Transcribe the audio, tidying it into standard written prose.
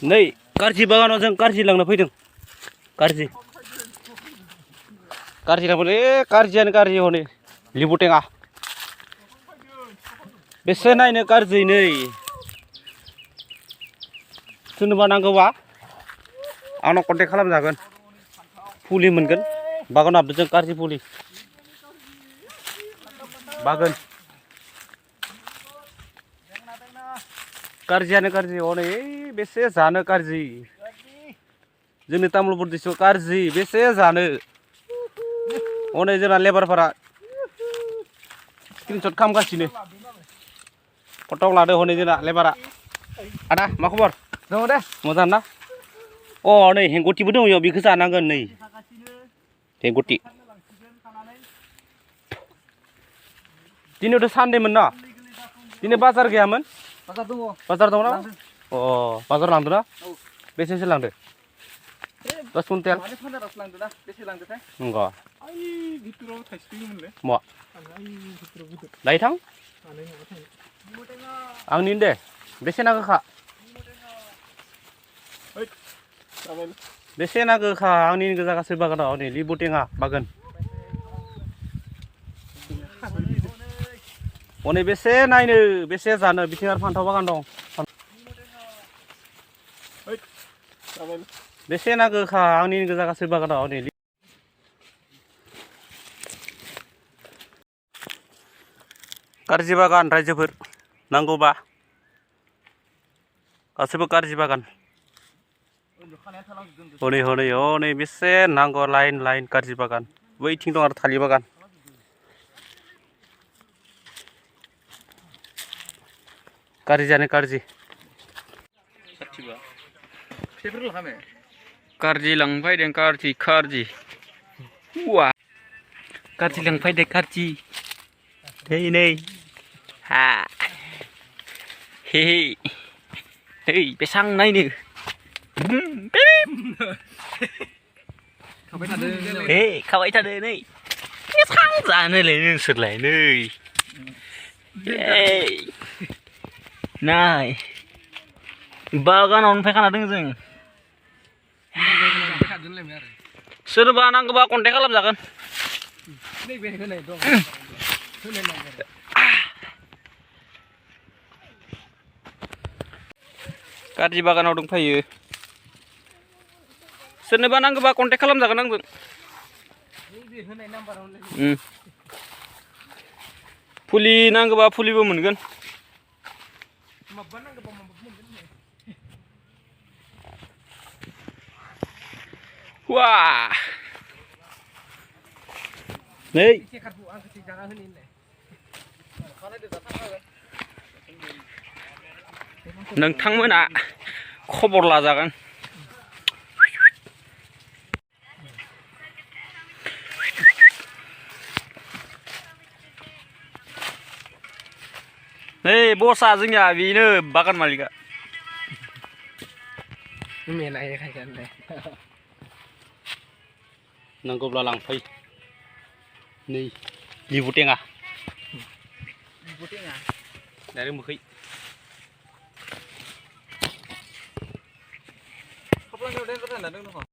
नै कारजि बागानाव जों कारजि लांनो फैदों कारजि लांबाय कारजियानो कारजि हनै लिबु टेङा बेसे नायनो कारजि नै सोरनोबा नांगौबा आंनाव कन्टेक्ट खालामजागोन फुलि मोनगोन बागान हाबदों जों कारजि फुलि बागान कारजियानो कारजि हनै बेसे जानो कारजि जोंनि तामुलपुर डिस्ट्रिक्टआव कारजि बेसे जानो हनै जोंना लेबारफोरा स्क्रिनशट खालामगासिनो फट' लादो हनै जोंना लेबारा आदा मा खबर दङ दे मोजां ना अ नै हेंगुथिबो दङ इयाव बेखौ जानांगोन नै हेंगुथि दिनैथ' सानडेमोन ना दिनै बाजार गैयामोन बाजार दङ ना अ बाजार लांदों ना बेसेसो लांदो 10 कुइन्टेल नंगौ मा दायो थां आंनि दे बेसे नांगौखा बेसे नांगौखा आंनि गोजा गासै बागानाव नै लिबु टेङा बागान हनै बेसे नायनो बेसे जानो बिथिं आरो फान्थाव बागान दं बेसे नांगौखा आंनि गोजा गासै बागानाव नै कारजि बागान रायजोफोर नांगौबा गासैबो कारजि बागान हनै हनै हनै बेसे नांगौ लाइन लाइन कारजि बागान बैथिं दं आरो थालिर बागान कारजियानो कारजि कारजि लांफैदों कारजि कारजि लांफैदों कारजि नै हा हे बेसां नायनो खाबाय थादो नै बेसां जानोलै नोंसोरलाय नै नाय बागानावनो फैखाना दं जों सोरबा नांगौबा कन्टेक्ट खालामजागोन कारजि बागानाव दंफायो सोरनोबा नांगौबा कन्टेक्ट खालामजागोन आंजों फुलि नांगौबा फुलिबो मोनगोन वाह नै नोंथांमोना खबर लाजागोन नै बसा जोंनिया बेनो बागान मालिका नांगौब्ला लांफै नै लिबु टेङा डाइरेक्ट मोखै